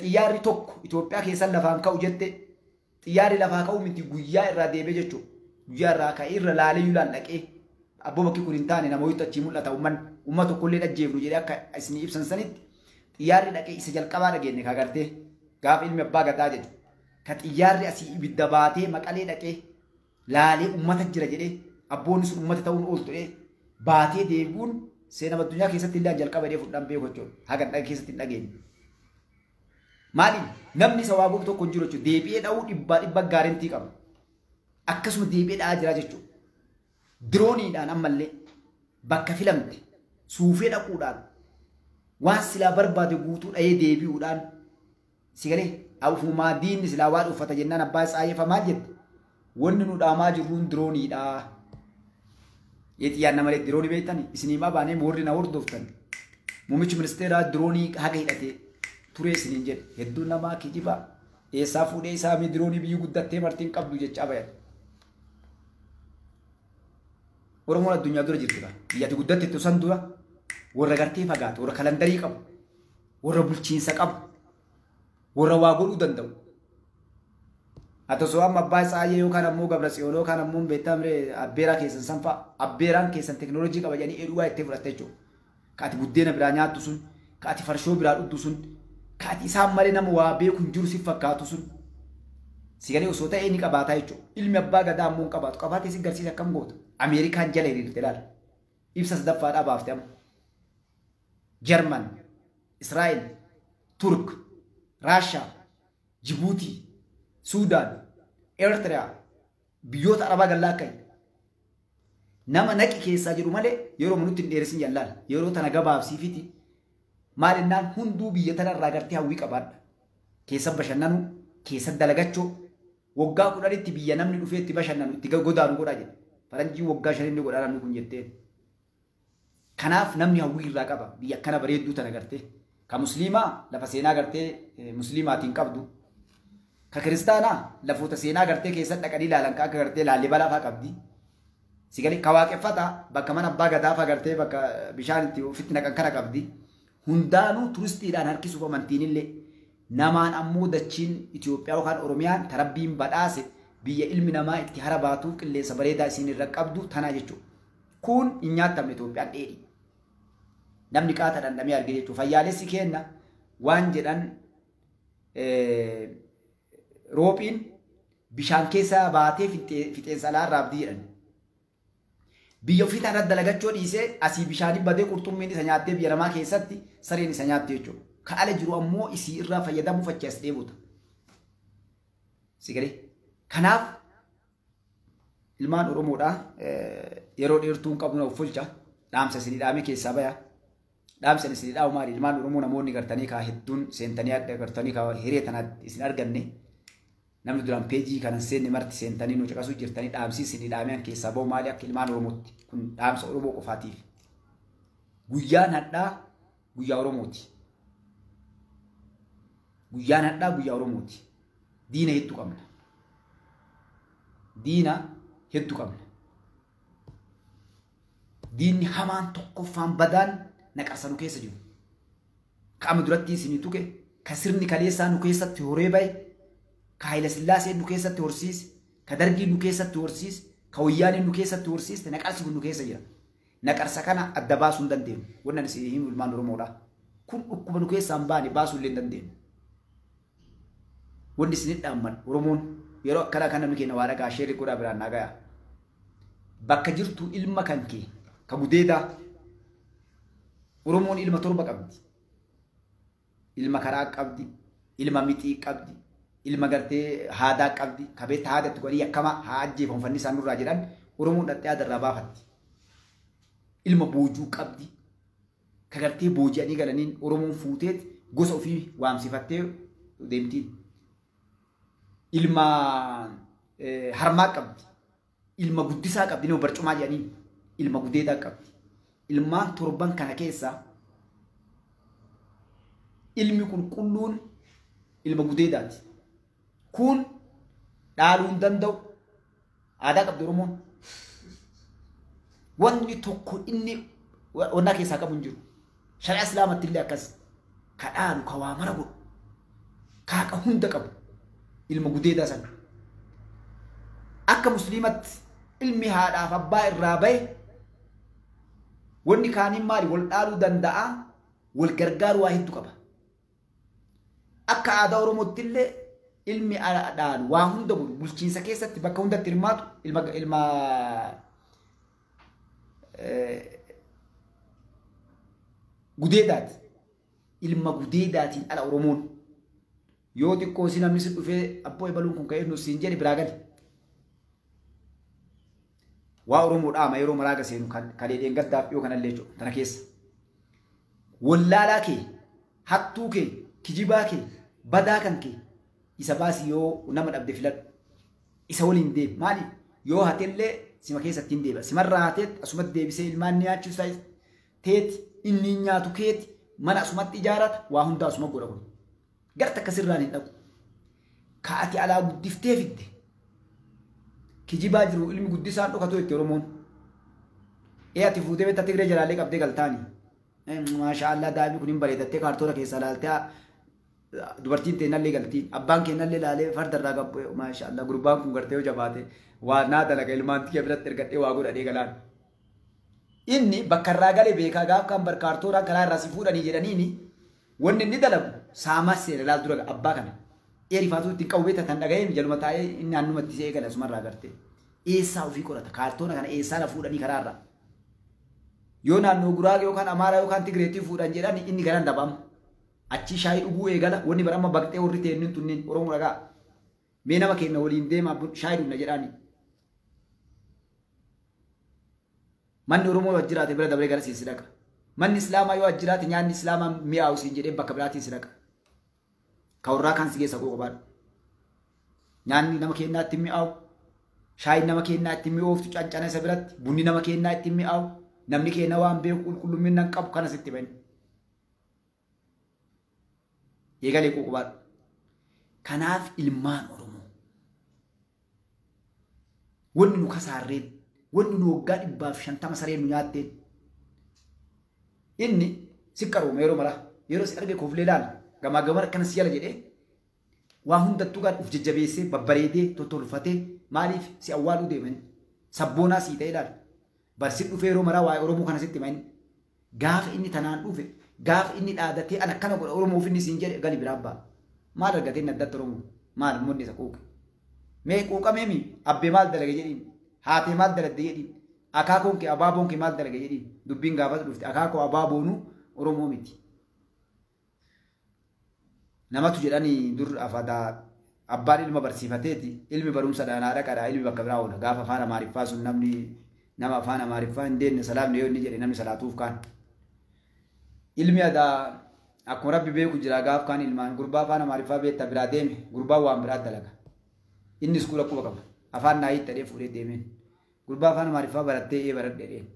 xiyyaarri tokko Itoophiyaa keessan lafaan ka'u jette xiyyaarri lafaa ka'u miti guyyaa irraa deebee jechuudha. Guyyaa irraa ka'ee irra laalee yuulaan dhaqee abboo bakki kun hin taane nama wayiitu achii mul'ata uummanni tokkollee dhajjeefnu jedhee akka isinii ibsan sanitti xiyyaarri dhaqee isa jalqabaa dhageenye ka gartee gaafa ilmi abbaa gadaa jedhe ka xiyyaarri asii ibidda baatee Maqalee dhaqee laalee uummata jira jedhee abboonni sun uummata ta'uun ooltu baatee deebi'uun seenaa addunyaa keessatti illee jalqaba jedhee fudhan beeku jechuudha. Haga dhaqee keessatti hin dhageenye. Maaliin namni isa waa godhu tokko hin jiru jechuudha. Deebi'ee dha'uu 100% gaarentii qaba. Akkasuma deebi'ee dha'aa jira jechuudha. Dirooniidhaan ammallee bakka filamte suufee dhaquudhaan waan silaa barbaade guutuu dha'ee deebi'uudhaan si galee afumaa diinni silaa waan uffata jennaan abbaa isaa maal jette wanni nu dhaamaa jirruun dirooniidha. Yeexiyyaan nama malee diroonii beektan isinii maa baanee warri na hordoftan muummichi ministeeraa diroonii haga hidhatee turee isiniin jedhe hedduun namaa kijiba eessaa fuudhee isaa mi diroonii biyyi guddattee martiin qabdu jechaa bayan. Oromoon addunyaa dura jirti gaa biyyatti guddatte san dura warra gartee fagaate warra kalandarii qabu warra bulchiinsa qabu warra waa godhuu danda'u. Haa ta'u amma abbaa Tsaayee yookaan ammoo Gabra Tsiyoon yookaan ammoo Beettamree abbeeraa keessan san fa'a abbeeraan keessan teekinooloojii qaba jedhanii eduu waa itti fudhatte jechuudha. Ka ati buddeena biraa nyaattu sun ka ati farshoo biraa dhugdu sun ka ati isaan malee nama waa beeku hin jiru si fakkaatu sun si galee osoo ta'ee ni qabaataa jechuudha. Ilmi abbaa gadaa ammoo hin qabaatu qabaatee si garsiisa akkam goota. Ameerikaan jala hiriirte laala. Ibsa sadaffaadhaa baafte amma. Jarman, Israa'el, Turk, Raashaa, Jibuutii, Suudaan, Eertiriyaa, biyyoota Arabaa gallaa akka nama naqi keessaa jedhu malee yeroo nutti hin dheeressin jallaala. Yeroo tana gabaabsiifiti maal innaan hunduu biyya tanarraa gartee hawwii qabaadha. Keessa bashannanuu, keessa dalagachuu, waggaa 10tti biyya namni dhufee itti bashannanu itti godaanu godhaa jedhe. Faranjii waggaa 5 inni godhaa namni kun jetteen. Kanaaf namni hawwii irraa qaba biyya akkana bareedduu tana gartee. Ka musliimaa lafa seenaa gartee musliimaatiin qabdu. Ka kiristaanaa lafoota seenaa gartee keessatti dhaqanii ilaalan ka akka gartee Laallibalaa fa'aa qabdi. Si galee ka waaqeffataa bakka mana abbaa gadaa fa'aa gartee bakka bishaan itti ofitti naqan kana qabdi. Hundaanuu turistiidhaan harkisuuf amantiin illee Namaan ammoo dachiin Itoophiyaa yookaan Oromiyaan tarabbiin badhaase biyya ilmi namaa itti hara baatuuf qilleensa bareedaa isiin irra qabdu tanaa jechuudha. Kun hin nyaatamne Itoophiyaan dheedhi. Namni qaata dhandhamee arge jechuudha. Fayyaalessi kenna waan jedhan roophiin bishaan keessaa baatee fixeensa alaarraa abdii jedhan. Biyya ofii tanarratti dalagachuu dhiisee asii bishaanii badee qurxummiin isa nyaattee biyya namaa keessatti sareen isa nyaatte jechuudha. Ka ala jiru ammoo isii irraa fayyadamuuf achi as deebuuta. Sigalee. Kanaaf ilmaan Oromoodhaa yeroo dheertuu hin qabnu of fulcha dhaamsa isinii dhaamee keessaa baya. Dhaamsa isinii dhaamu maali? Ilmaan Oromoo namoonni gartanii kaa hedduun seentanii gartanii kaa hiree tanaatti isin arganne namni duraan peejii kanan seenne marti seentanii nu caqasuu jirtanii dhaamsi isinii dhaamee keessaa bahu maali akka ilmaan Oromootti kun dhaamsa Oromoo qofaatiif. Guyyaan hadhaa guyyaa Oromooti. Guyyaan hadhaa guyyaa Oromooti. Diina hedduu qabna. Diina hedduu qabna. Diinni hamaan tokkoffaan badaan naqarsa nu keessa jiru. Qaama duratti isinii tuqe, ka sirni kaleessaa nu keessatti horee bahe, ka Haayila Sillaasee nu keessatti horsiise, ka Dargii nu keessatti horsiise, ka Wayyaanee nu keessatti horsiiste naqarsi kun nu keessa jira. Naqarsa kana adda baasuu hin dandeenyu. Wannan isin himu ilmaan Oromoodha. Kun dhukkuba nu keessaa hin baane baasuu illee hin dandeenyu. Wanni isin dhaamman Oromoon yeroo akkanaa kan namni keenya waa dhagaa sheerri godhaa biraan naa gayaa. Bakka jirtu ilma kan kee ka gudeedaa Oromoon ilma torba qabdi. Ilma karaa qabdi, ilma mixii qabdi, ilma gartee haadaa qabdi, kabeetta haadatti godhii akkama haa ajjeefamu fanni isaan nurraa jedhan Oromoon dhattee haadarraa baafatti. Ilma boojuu qabdi. Ka gartee booji'anii galaniin Oromoon fuuteet gosa ofii waamsifattee deemtiin. Ilma harmaa qabdi. Ilma guddisaa qabdi, nama barcumaa jedhaniin. Ilma gudeedaa qabdi. Ilmaan torban kana keessa ilmi qulqulluun ilma gudeedaati. Kun dhaaluu hin danda'u. Aadaa qabdi Oromoon. Wanni tokko inni wannaa keessaa qabu hin jiru. Shari'a Islaamatti illee akkas. Ka dhaalu, ka waa mara godhu, ka haqa hunda qabu. Ilma gudeedaa sana. Akka musliimatti ilmi haadhaaf abbaa irraa bahe wanni kaaniin maali? Wal dhaaluu danda'a, wal gargaaru waa hedduu qaba. Akka aadaa Oromootti illee ilmi dhaalu waa hunda godhu bulchiinsa keessatti bakka hundatti hirmaatu ilma gudeedaati. Ilma gudeedaatiin ala Oromoon yoo xiqqoo si namni si dhufee abboo ebaluun kun ka'ee nu siin jedhe biraa gali. Waa Oromoo dhaama yeroo maraaga seenu kalee dheengaddaaf dhiyoo kanallee jechuudha tana keessa. Wallaalaa kee, hattuu kee, kijibaa kee, badaa kan kee isa baasi yoo nama dhabde filadhu. Isa waliin deemi. Maali? Yoo hatellee sima keessatti hin deebi'a. Simarraa hateet asumatti deebisee ilmaan ni nyaachisa teeti inni nyaatu keeti mana asumatti ijaarata waa hunda asuma godha kun. Garta akkasirraan hin dhaqu. Ka ati alaa guddiftee fidde. Kijibaa jiru ilmi guddisaan dhokatu itti Oromoon. Ee ati fuutee beektaa Tigree jalaallee qabdee galtaani. Maashaallah daa'imni kun hin bareedattee kaartoona keessaa laaltee dubartiin teennallee galtiin abbaan keennallee laalee farda irraa gabbu maashaallah gurbaan kun gartee yoo jabaate waa naa dalaga ilmaan tiyya biratti ergadhee waa godhadhee galaan. Inni bakka irraa galee beekaa gaaf kan barkaartoodhaan karaa irraa si fuudhanii jedhaniini wanni inni dalagu saamaa seera laal dura abbaa kana. Eerifaatu ittiin qabu beektaa kan dhaga'ee jaluma taa'ee inni naannumatti si eegala asumarraa gartee. Eessaa ofii qorata kaartoona kana eessaa na fuudhanii karaa irraa. Yoo naannoo Guraagee yookaan Amaaraa yookaan Tigreetti fuudhan jedhan inni garan dabama. Achi shaayii dhuguu eegala wanni bara amma baqxee warri teennin tunniin Oromoo dhagaa. Mee nama keenya waliin deemaa shaayii dhugna jedhaani. Manni Oromoo yoo jiraate bira dabaree gara siin si dhaqa. Manni Islaamaa yoo jiraate nyaanni Islaamaa mi'aawu siin jedhee bakka biraatiin si dhaqa. Ka warraa kaan si geessa qobaadha. Nyaanni nama keenyaa itti mi'aawu, shaayiin nama keenyaa itti mi'ooftu cancana isa biratti, bunni nama keenyaa itti mi'aawu, namni keenya waan beeku qulqullumina hin qabu kanas itti bani. Eegalee qobaadha. Kanaaf ilmaan Oromoo wanni nu kasaarreen, wanni nu waggaa 150 sareen nu nyaatteen inni si qarooma yeroo mara yeroo si arge koflee laala. Gamaa gamana akkana si jala jedhee waa hundattuu gaan uf jajjabeessee babbareedee tottolfatee maaliif si awwaaluu deeman sabboonaa sii ta'e ilaala. Barsi dhufee yeroo maraa waa'ee Oromoo kana sitti himan. Gaafa inni tanaan dhufe gaafa inni dhaadatee an akkana godha Oromoof inni siin jedhe gali biraa ba'a. Maal argatee inni addatti Oromoo? Maal immoo inni isa quuqe? Mee quuqamee mi abbee maal dalage jedhiin? Haatee maal dalagde jedhiin? Akaakoon kee abaaboon kee maal dalage jedhiin? Dubbiin gaafas dhufte akaakoo abaaboonuu Oromoo miti. Namatu jedhanii dur afadaa abbaan ilma barsiifateeti ilmi barumsa dhaanaa dhaqadhaa ilmi bakka biraa oola gaafa afaan Amaariffaa sun namni nama afaan Amaariffaa hin deemne salaamne yoo inni jedhe namni salaatuuf kaan. Ilmi adaa akkuma rabbi beeku jira gaaf kaan ilmaan gurbaa afaan Amaariffaa beekta biraa deeme gurbaan waan biraa dalaga. Inni iskuula quba qaba afaan naayii ta'ee fuudhee deemeen gurbaa afaan Amaariffaa barattee ee baradhe jedheen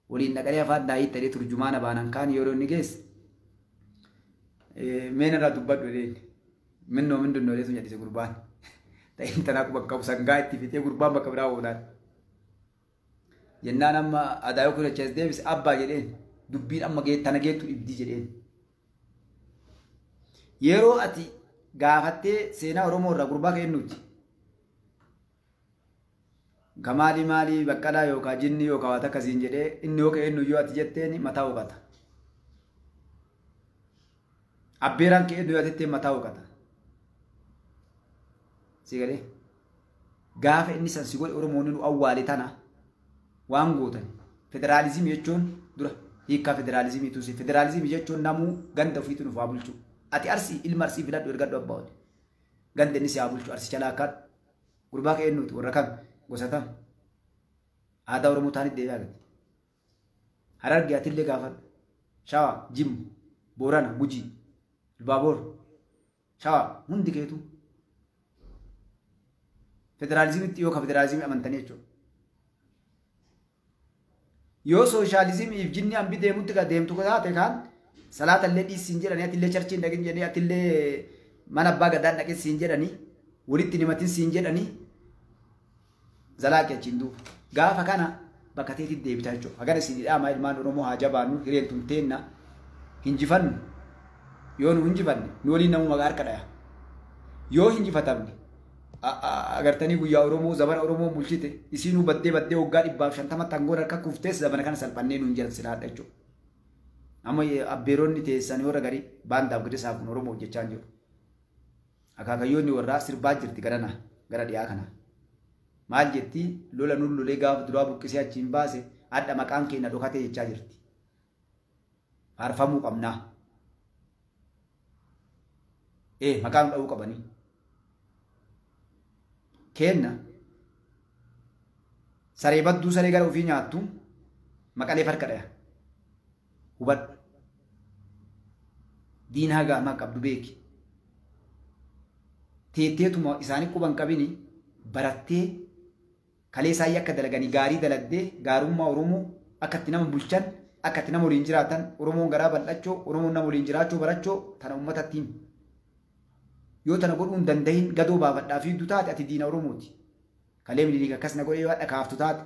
waliin dhaqanii afaan naayii ta'ee turjumaana baanan kaan yeroo inni geesse meen irraa dubbadhu jedheen minnoo mindunnoo jedhee sun jedhise gurbaan ta'in tanaa quba qabu sangaa itti fitee gurbaan bakka biraa oolaan. Jennaan amma adaayoo kun achi as deebise abbaa jedheen dubbiin amma tana geettu dhibdii jedheen. Yeroo ati gaafattee seenaa Oromoo irraa gurbaa kennuuti. Kamaali maalii baqqalaa yookaan jinni yookaan waan akkasiin jedhee inni yoo kennu yoo ati jetteen mataa hooqata. Abbeeraan kennu yoo ati jetteen mataa hooqata. Si galee gaafa inni san si godhe Oromoon nu awwaale tana waan gootan federaalizimii jechuun dura hiikkaa federaalizimii tusi federaalizimii jechuun namuu ganda ofiitu nuuf haa bulchu. Ati Arsii ilma Arsii filadhu ergadhu abbaa oli. Ganda inni si haa bulchu Arsii calaa akkaadhu. Gurbaa kennuuti warra kam gosa tam. Aadaa Oromoo taanit deebi'aa gati. Harargee atillee gaafadhu. Shawaa, Jimma, Boorana, Gujii, Ilbaaboor, Shawaa hundi keetu. Federaalizimiitti yoo ka federaalizimii amantanii jechuudha. Yoo sooshaalizimiif jinni hambi deemutti ka deemtu taate kaan salaata illee dhiisiin jedhanii atillee charchiin dhaqin jedhanii atillee mana abbaa gadaan dhaqin siin jedhanii walitti himatin siin jedhanii zalaaqi achiin duuba. Gaafa kana bakka teetitti deebitaa jechuudha. Hagana isin hidhaamaa ilmaan Oromoo haa jabaannu hireen tun teenna hinjifannu yoo nu hinjifanne nu waliin namuu maqaa harka dhaya. Yoo hinjifatamne agartanii guyyaa Oromoo zabana Oromoo bulchite isinuu baddee baddee waggaa 150 tangoon harka kuftees zabana kana salphannee nuun jiran silaadha jechuudha. Amma abbeeronni teessan warra garii baandaaf gadi isaaf kun Oromoo hojjechaa jiru. Akaakayyoonni warraa sirbaa jirti garana gara dhiyaa kana. Maal jetti lola nun lolee gaafa duraa buqqisee achiin baase adda maqaan keenya dhokatee jechaa jirti. Faarfamuu qabnaa. Maqaan dha'uu qabanii. Kenna saree badduu saree gara ofii nyaattu maqalee farka dhaya. Hubadhu. Diin haga ammaa qabdu beeki. Teetteetuma isaanii quban qabini barattee kalee isaanii akka dalaganii gaarii dalagdee gaarummaa Oromoo akka itti nama bulchan akka itti nama waliin jiraatan Oromoon garaa bal'achoo Oromoon nama waliin jiraachuu barachoo tana uummatatti himi. Yoo tana godhuu hin dandahin gadoo baafadhaa fiigdu taate ati diina Oromooti. Kalee Miniliik akkas na godhee yoo hadha kaaftu taate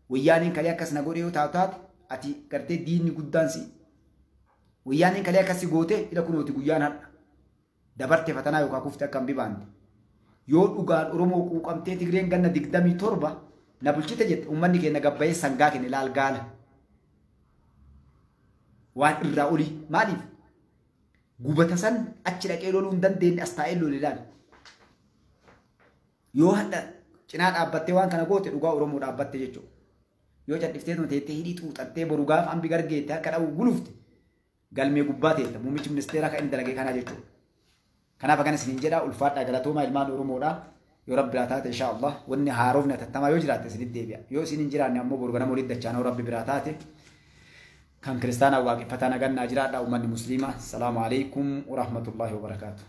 wayyaaniin kalee akkas na godhee yoo taatu taate ati gartee diinni guddaan si. Wayyaaniin kalee akkasii goote ila kunooti guyyaan hadha. Dabarte fatanaa yookaan kufte akka hin bibaanne. Yoo dhugaan Oromoo quuqamtee Tigreen ganna 27 na bulchite jette uummanni keenya gabbayee sangaa kenne laal gaala. Waan irraa olii maaliif? Gubata san achi dhaqee loluu hin dandeenye as taa'ee lole ilaali. Yoo hadha cinaa dhaabbattee waan kana goote dhugaa Oromoo dhaabbatte jechuudha. Yoo cadhiftee tuma teettee hidhii xuuxattee boru gaafa hambi gargeette akka dha'u gulufte galmee gubbaa teetta muummichi ministeeraa kan inni dalagee kanaa jechuudha. Kanaaf akkana isiniin jedha ulfaadhaa galatoomaa ilmaan Oromoodhaa yoo rabbi biraa taate insha Allah wanni haarofni hatattamaa yoo jiraatte isinitti deebi'a. Yoo isin hin jiraanne ammoo boru ganama walitti dachaana yoo rabbi biraa taate kan kiristaanaa waaqeffataa nagannaa jiraadhaa uummanni musliimaa. Salaamu alaikum warahmatullaahi wabarakaatu.